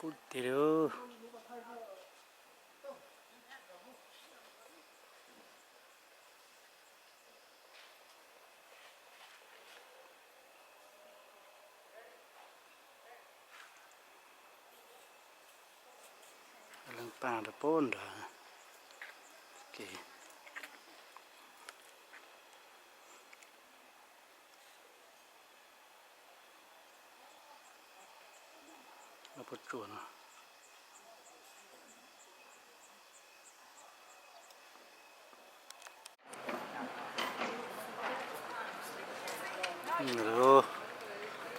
Pub tiag li. Leej paj rau pem nrad. Pob tsuas no.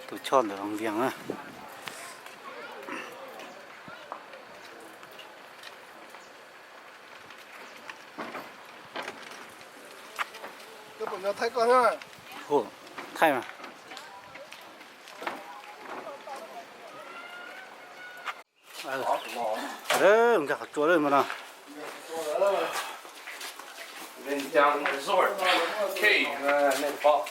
Tus choj ntawm Vias na. Thaij mas. Nkag qhov tsua lawm mas no. Qhov tsua lawm. Zoo kawg.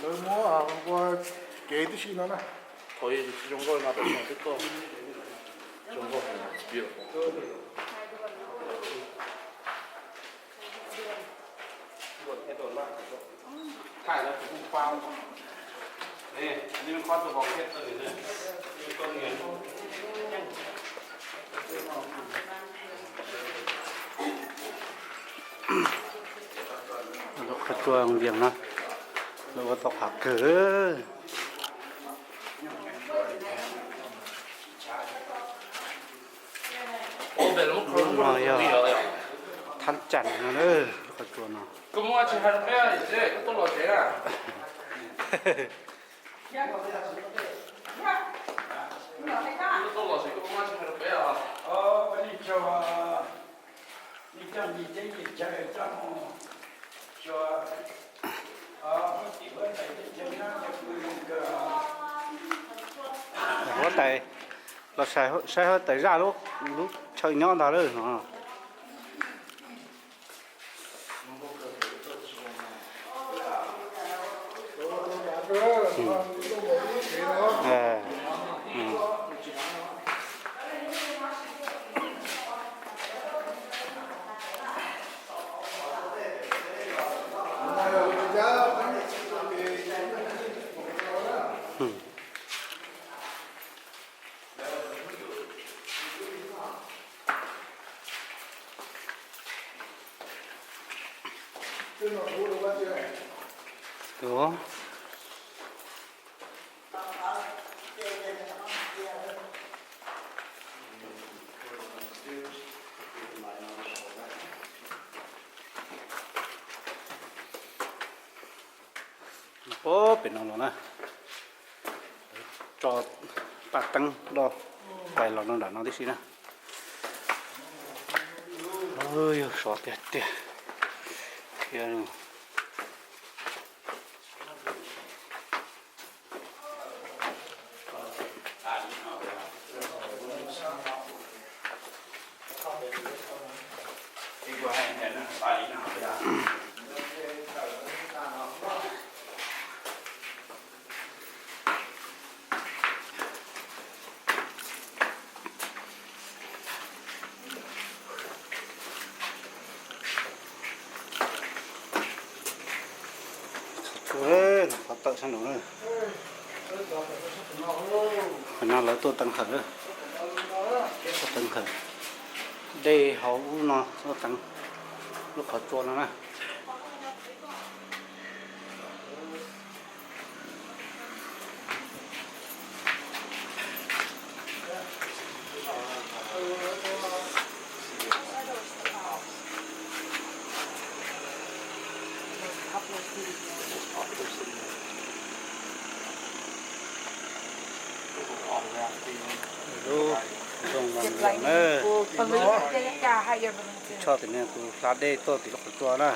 Lawv muab ua kev tib si no na. Thaum zoo nkauj no, thaum twb tuaj zoo nkauj. Lawv qhov tsua Vias no, lawv ua tau qhov kawg. Lub no yog Thab Tsam no, lub qhov tsua no. Huab tais, los saib huab tais zaj lub, lub chaw nyob ntag lawm no. Pem no los na, tso paj teeb loj pais los no nram no tib si na. Yog sov tiag tiag thiab. Qhov tawm sab nraud na. Qhov no lawv tuaj teev hawm, tuaj teev hawm dej hauv ub no, tuaj teev lub qhov tsua no na. Lub zoo mas zoo na. Tsis tshoj tias niag tus hla dej tuaj tim lub qhov tsua na.